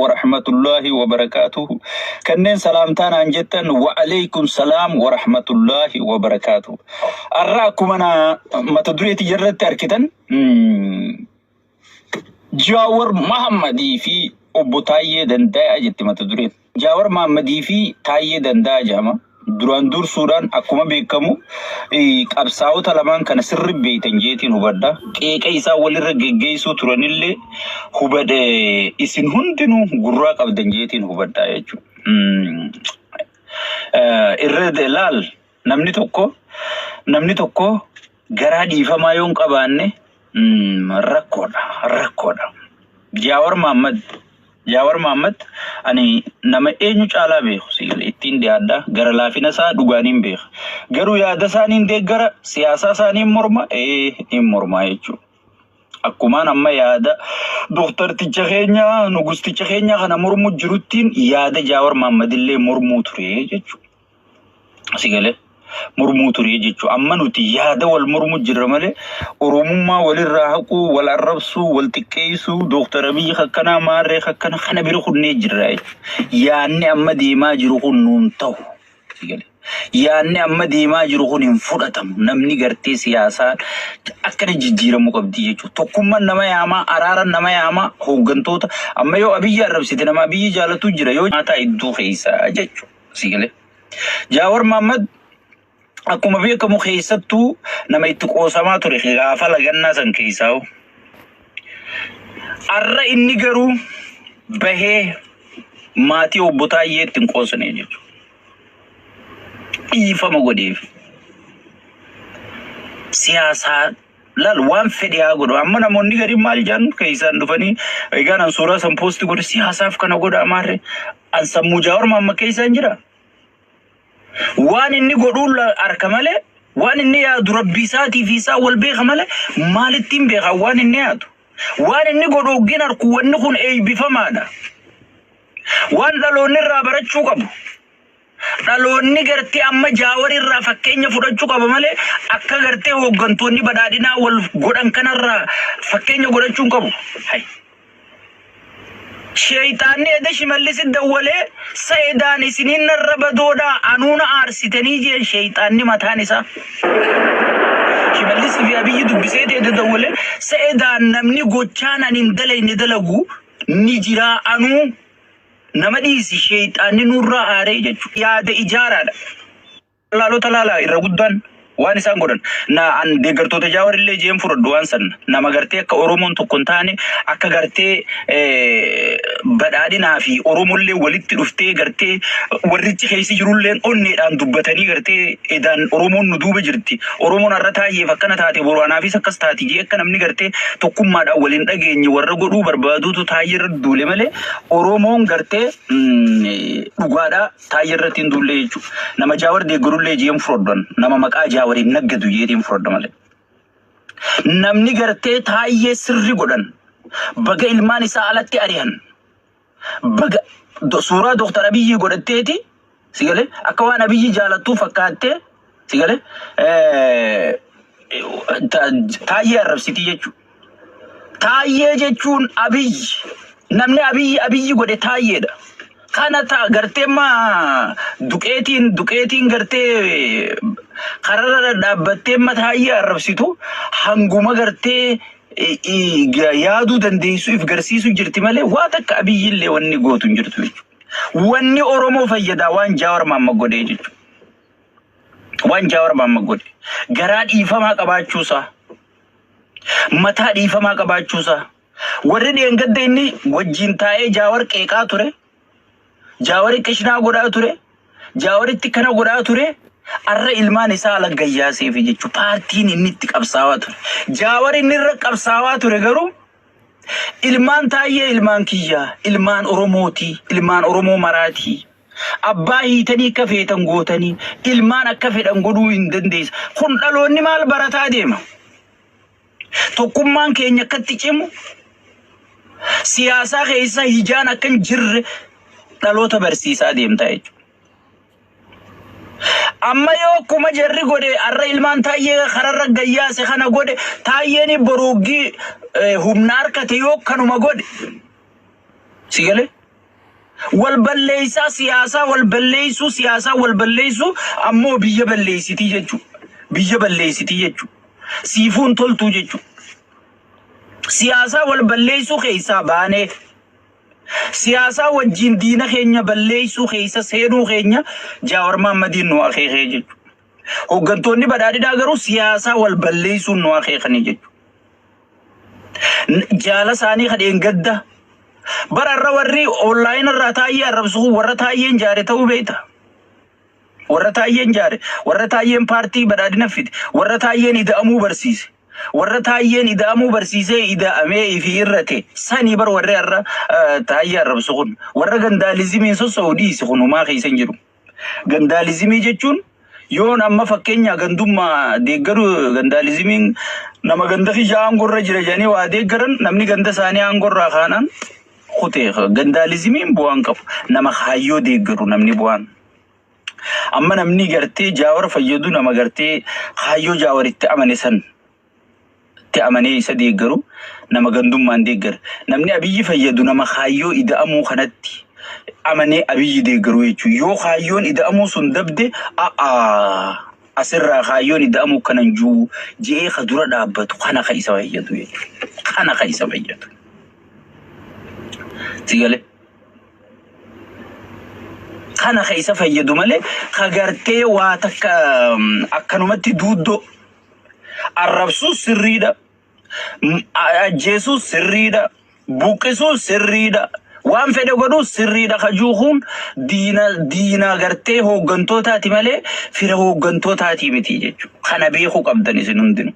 Wa rahmatullaahi wa barakaatuhu. Kanneen salaamtaa naan jettan wa aleykum salaam wa rahmatullaahi wa barakaatuhu. Arra akkuma na mata duree tiyya irratti arkitan Jaawar Mahammadii fi obbo Taayyee Danda'a jetti mata dureen. Jaawar Mahammadii fi Taayyee Danda'a jedhama. Duraan dursuudhaan akkuma beekamu qabsaa'ota lamaan kana sirri beektan jeetiin hubadha. Qeeqa isaan walirra geggeessuu turanillee hubadhe isin hundinuu gurraa qabdan jeetiin hubadha jechuudha. Irra laal namni tokko namni tokko garaa dhiifamaa yoo hin qabaanne rakkoodha rakkoodha. Jaawar Mahaammad Jaawar Mahaammad ani nama eenyu caalaa beeku siila ittiin dhiyaadha gara laafina isaa dhugaaniin beeka. Garuu yaada isaaniin deeggara siyaasaa isaaniin morma ee hin mormaa jechuudha. Akkumaan amma yaada dooktarticha keenya nugusticha keenya kana mormu jiruttiin yaada Jaawar Mahaammad illee mormuu ture jechuudha. Si galee mormuu ture jechuudha. Amma nuti yaada wal mormu jirra malee Oromummaa walirraa haquu, wal arrabsuu, wal xiqqeessuu, Dooktar Abiyyi akkanaa maarree akkana kana bira kunnee jirra jechuudha. Yaadni amma deemaa jiru kun nuun ta'u. Si galee. Yaadni amma deemaa jiru kun hin fudhatamu. Namni gartee siyaasaa akkana jijjiiramuu qabdi jechuudha. Tokkummaan nama yaamaa, araaran nama yaamaa, hooggantoota. Amma yoo Abiyyi arrabsite nama Abiyyi jaalatu jira yoo nyaataa hedduu keessaa jechuudha. Si galee. Jaawar Mahaammad akkuma beekamu keessattuu nama itti qoosamaa ture gaafa lagannaa san keessaa. Arra inni garuu bahee maatii obbo Taayyee itti hin qoosne jechuudha. Dhiifama godheef. Siyaasaa laal waan fedhe haa godhu. Amma namoonni gariin maal jedhan keessaan dhufanii egaan an suuraa san poosti godhe siyaasaaf kana godha maarree. An sammuu Jaawar Mahaammad keessaan jira. Waan inni godhuun harka malee waan inni yaadu rabbi isaatii fi isaa wal beeka malee maalittiin beeka waan inni yaadu. Waan inni godhu hoggin harku wanni kun eebbifamaadha. Waan dhaloonni irraa barachuu qabu. Dhaloonni gartee amma Jaawar irraa fakkeenya fudhachuu qaba malee akka gartee hooggantoonni badhaadhinaa wal godhan kanarraa fakkeenya godhachuu hin qabu. Hay. Sheeyxaanni eda Shimallisi dawwalee sa'edaan isiniin narra badoodhaa anuuna aarsitanii jeen sheeyxaanni mataan isaa. Shimallisi fi Abiyyi dubbisee eda dawwalee sa'edaan namni gochaan ani hin dalayne dalagu ni jiraa anuu nama dhiisi sheeyxaanni nurraa aaree jechuudha. Yaada ijaaraadha. Laalota laalaa irra guddaan waan isaan godhan. Na an deeggartoota Jaawar illee jeen fudhadhu waan san nama gartee akka Oromoon tokko hin taane akka gartee badhaadhinaa fi Oromollee walitti dhuftee gartee warrichi keessi jirulleen onneedhaan dubbatanii gartee edaan Oromoon nu duuba jirti. Oromoon har'a taayyeef akkana taate boru anaafis akkas taati jee akka namni gartee tokkummaadhaan waliin dhageenye warra godhuu barbaaduutu taayyee irra duule malee Oromoon gartee dhugaadhaa Taayyee irratti hin duullee jechuudha. Nama Jaawar deeggarullee jeen fudhadhan. Nama maqaa Jaawariin naggadu jeetiin fudhadha malee. Namni gartee taayyee sirri godhan baga ilmaan isaa alatti ari'an baga suuraa Dooktar Abiyyii godhatteeti si galee akka waan Abiyyii jaalattuu fakkaattee si galee taayyee arrabsitii jechuudha. Taayyee jechuun Abiyyi. Namni Abiyyi Abiyyi godhe taayyeedha. Kana ta gartee ma duqeetiin duqeetiin gartee kararra dhaabbattee ma taayyee arrabsitu hanguma gartee yaaduu dandeessu if garsiisu jirti malee waa takka Abiyyi illee wanni gootu hin jirtu jechuudha. Wanni Oromoo fayyadaa waan Jaawar Mahammad godhee jechuudha. Waan Jaawar Mahammad godhe. Garaa dhiifamaa qabaachuusaa. Mataa dhiifamaa qabaachuusaa. Warri dheengadda inni wajjin taa'ee Jaawar qeeqaa ture, Jaawari qishnaa godhaa ture, Jaawaritti kana godhaa ture, arra ilmaan isaa ala gayyaaseefi jechuudha. Paartiin inni itti qabsaawaa ture. Jaawar inni irra qabsaawaa ture garuu ilmaan taayyee ilmaan kiyyaa, ilmaan Oromootii, ilmaan Oromoo maraatii. Abbaa hiitanii akka feetan gootanii ilmaan akka fedhan godhuu hin dandeessa. Kun dhaloonni maal barataa deema? Tokkummaan keenya akkatti cimu siyaasaa keessa hijaan akka hin jirre dhaloota barsiisaa deemta jechuudha. Amma yoo akkuma jarri godhe har'a ilmaan taayyee kararra gayyaase kana godhe taayyeen boruuggii humna harkate yoo kanuma godhe si galee? Wal balleeysaa siyaasaa wal balleeysuu siyaasaa wal balleeysuu ammoo biyya balleeysitii jechuu. Biyya balleeysitii jechuu. Siifuu hin toltuu jechuu. Siyaasaa wal balleeysuu keeysaa baanee siyaasaa wajjiin diina keenya balleeysuu keeysa seenuu keenya Jaawar Mahaammadiin nu akeekee jechuu. Hooggantoonni badhaadhinaa garuu siyaasaa wal balleeysuun nu akeekanii jechuu. Jaala isaanii ka dheengadda bara irra warri online irraa taayyee arrabsu kun warra taayyeen jaare ta'uu beekta. Warra taayyeen jaare, warra taayyeen paartii badhaadhina fide, warra taayyeen ida'amuu barsiise. Warra taayyeen ida'amuu barsiisee ida'amee ifi irrate sanii bar warri har'a taayyee arrabsu kun warra gandaalizimiin sosso'u dhiisi kun homaa keessa hin jiru. Gandaalizimii jechuun yoon amma fakkeenyaa gandummaa deeggaru gandaalizimiin nama ganda kiyya aangorra jira jedhanii waa deeggaran namni ganda isaanii aangorraa kaanaan kutee gandaalizimiin bu'aan qabu nama kaayyoo deeggaru namni bu'aan. Amma namni gartee jaawar fayyadu nama gartee kaayyoo jaawaritti amane san tti amanee isa deeggaru nama gandummaan deeggara. Namni Abiyyi fayyadu nama kaayyoo ida'amuu kanatti amanee Abiyyi deeggaru jechuudha. Yoo kaayyoon ida'amuu sun dabde a'aa asirraa kaayyoon ida'amuu kana hin jiru je'ee ka dura dhaabbatu kana ka isa fayyadu jechuudha. Kana ka isa fayyadu. Si galee? Kana ka isa fayyadu malee ka gartee waa takka akkanumatti duuddoo Arrabsuus sirriidha. Ajjeesuus sirriidha. Buqqisuus sirriidha. Waan fedhe godhuus sirriidha. Kajuu kun diina diina gartee hooggantootaati malee fira hooggantootaati miti jechuudha. Kana beekuu qabdan isin hundinuu.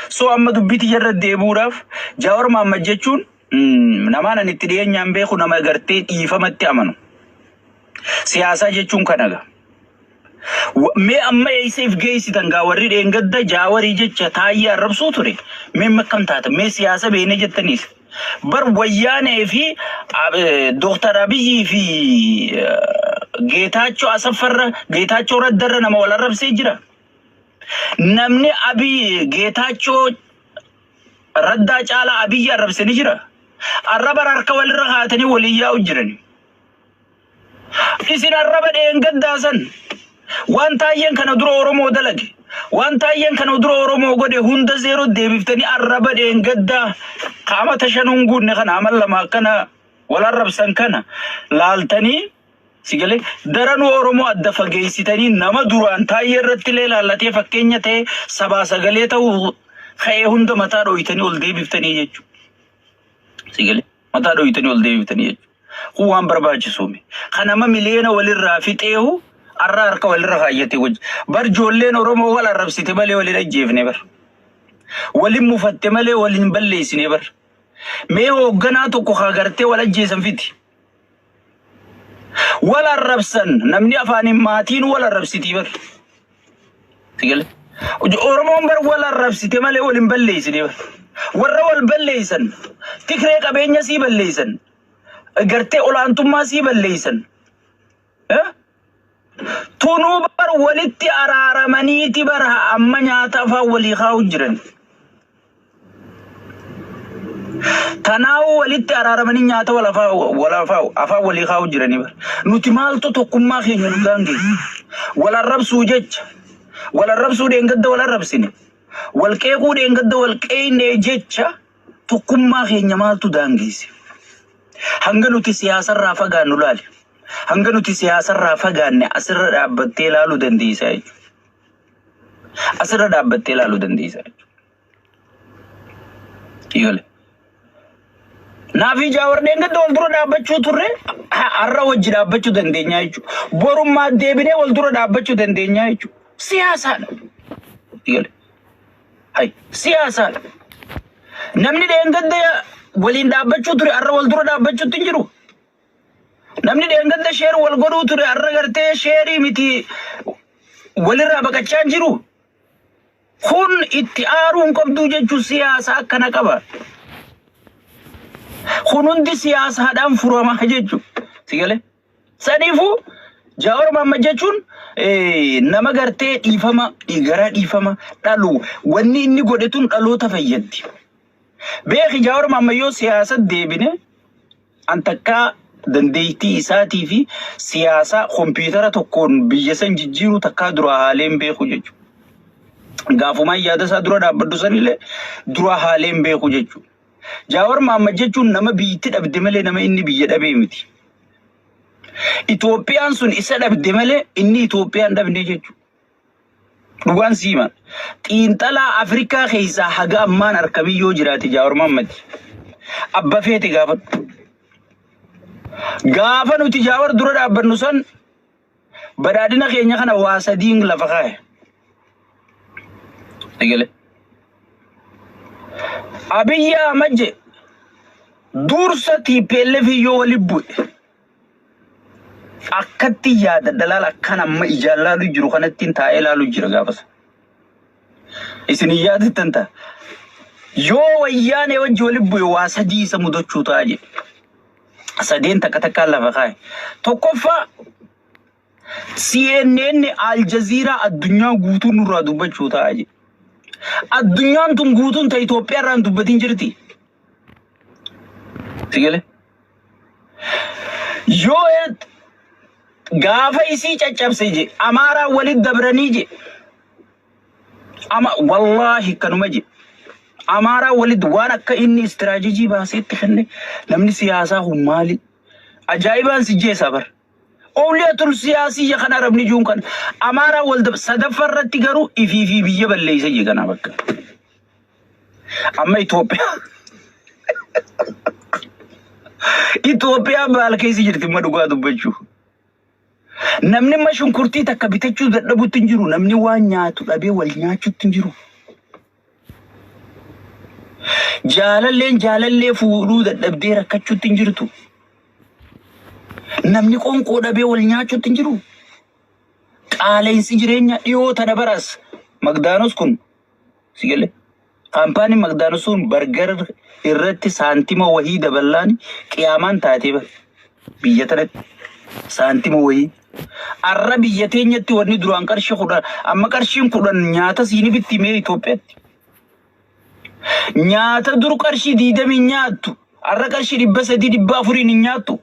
So amma dubbii tiyya irra deebi'uudhaaf Jaawar Mahaammad jechuun namaan ani itti dhiyeenyaan beeku nama gartee dhiifamatti amanu. Siyaasaa jechuun kana gaa. Mee amma eessa if geessitan gaa warri dheengadda jaawarii jecha taayyee arrabsuu ture. Mee amma akkam taata? Mee siyaasa beekne jettaniis. Bar wayyaanee fi Dooktar Abiyyii fi Geetaachoo Asaffarra Geetaachoo Raddarra nama wal arrabsee jira. Namni Abiy Geetaachoo Raddaa caalaa Abiyyi arrabse ni jira. Arraba harka walirra kaatanii waliin yaa'u jirani. Isin arraba dheengaddaa san waan taayyeen kana dura Oromoo dalage, waan taayyeen kana dura Oromoo godhe hunda zeeroo deebiftanii arraba dheengaddaa qaama tashan hin guunne kana amal lama akkana wal arrabsan kana laaltanii si galee daranuu Oromoo adda fageessitanii nama duraan taayyee irratti illee laallatee fakkeenya ta'e sabaa sagalee ta'uu ka'ee hunda mataa dhooytanii ol deebiftanii jechuudha. Si galee mataa dhooytanii ol deebiftanii jechuudha. Kun waan barbaachisuumi. Kan nama miliyoona walirraa fixeehu arra harka walirra kaayyatee wajji. Bar ijoolleen Oromoo wal arrabsite malee wal hin ajjeefne bar. Walin mufatte malee wal hin balleessine bar. Mee hoogganaa tokko haa gartee wal ajjeesan fiti. Wal arrabsan namni afaaniin maatiin wal arrabsitii bar. Si galee? Oromoon bar wal arrabsite malee wal hin balleessine bar. Warra wal balleessan tikree qabeenya sii balleessan gartee olaantummaa sii balleessan. Eh? Tunuu bar walitti araaramaniiti bar amma nyaata afaan walii kaa'u jiran. Tanaa'uu walitti araaramanii nyaata wal afaa wal afaa afaan walii kaa'u jiranii bar. Nuti maaltu tokkummaa keenya nu daangeessa? Wal arrabsuu jecha. Wal arrabsuu dheengadda wal arrabsine. Wal qeequu dheengadda wal qeeyne jecha tokkummaa keenya maaltu daangeesse? Hanga nuti siyaasarraa fagaannu laali. Hanga nuti siyaasarraa fagaanne asirra dhaabbattee ilaaluu dandeessa jechuudha. Asirra dhaabbattee ilaaluu dandeessa jechuudha. Eegale. Naafi Jaawar dheengadda wal dura dhaabbachuu turre har'a wajji dhaabbachuu dandeenya jechuudha. Borummaa deebinee wal dura dhaabbachuu dandeenya jechuudha. Siyaasaadha. Eegale. Hay siyaasaadha. Namni dheengadda waliin dhaabbachuu ture har'a wal dura dhaabbachuutti hin jiru. Namni dheengadda sheer wal godhuu ture har'a gartee sheerii miti walirraa baqachaa hin jiru. Kun itti aaruu hin qabduu jechuun siyaasa akkana qaba. Kun hundi siyaasaadhaan furama jechuudha. Si galee? Saniifuu Jaawar Mohaammed jechuun nama gartee dhiifama gara dhiifama dhalu wanni inni godhe tun dhaloota fayyaddi. Beeki Jaawar Mohaammed yoo siyaasa deebine an takkaa Dandeettii isaatii fi siyaasaa kompiitara tokkoon biyya san jijjiiruu takkaa duraa haalee hin beeku jechuudha. Gaafumaan yaada isaa dura dhaabbadhu sanillee dura haalee hin beeku jechuudha. Jaawar Mahaammad jechuun nama biyyatti dhabde malee nama inni biyya dhabee miti. Itoophiyaan sun isa dhabde malee inni Itoophiyaan dhabne jechuudha. Dhugaan siima. Xiinxalaa Afrikaa keessaa haga ammaan arkamii yoo jiraate Jaawar Mahaammad. Abba feete gaafadhu. Gaafa nuti Jaawar dura dhaabbannu san badhaadhina keenya kana waa sadiin lafa kaa'e. Eegale. Abiyyi Ahmad je dursa TPLF yoo wali bu'e akkatti yaada dalaal akkan amma ijaan laalu jiru kanatti taa'ee laalu jira gaafas. Isin hin yaadattan ta'a. Yoo wayyaanee wajji wali bu'e waa sadii isa mudachuu ta'a jedhe. Sadeen takka takkaan lafa kaa'e. Tokkoffaa, CNN, Al Jazeera, addunyaa guutuun nurraa dubbachuu ta'a jedhe. Addunyaan tun guutuun ta Itoophiyaa irraa hin dubbatin jirti. Si galee? Yoo gaafa isii caccabse je Amaaraa walitti dabranii je ama wallaahi kanuma je Amaaraa walitti waan akka inni istiraajijii baaseetti kenne. Namni siyaasaa kun maali? Ajaa'ibaan si jeessa bar. Owliyatul siyaasiyya kan Arabni juun kan Amaaraa wal dab sadaffaa irratti garuu ifii fi biyya balleessa je kanaa bakka. Amma Itoophiyaa baal keessa jirti amma dhugaa dubbachuu. Namni amma shunkurtii takka bitachuu dadhabutti hin jiru. Namni waan nyaatu dhabee wal nyaachuutti hin jiru. Jaalalleen jaalallee fuudhuu dadhabdee rakkachuutti hin jirtu. Namni qoonqoo dhabee wal nyaachuutti hin jiru. Qaala'insi jireenya dhiyoo tana baras Magdaanos kun si galee. Kaampaaniin Magdaanos sun burger irratti saantima wahii daballaan qiyaamaan taatee bara. Biyya tanatti saantima wahii. Arra biyya teenyatti wanni duraan qarshii 10 amma qarshiin 10 nyaata siini bitti mee Itoophiyaatti. Nyaata dur qarshii 20 nyaattu arra qarshii 300 400n hin nyaattu.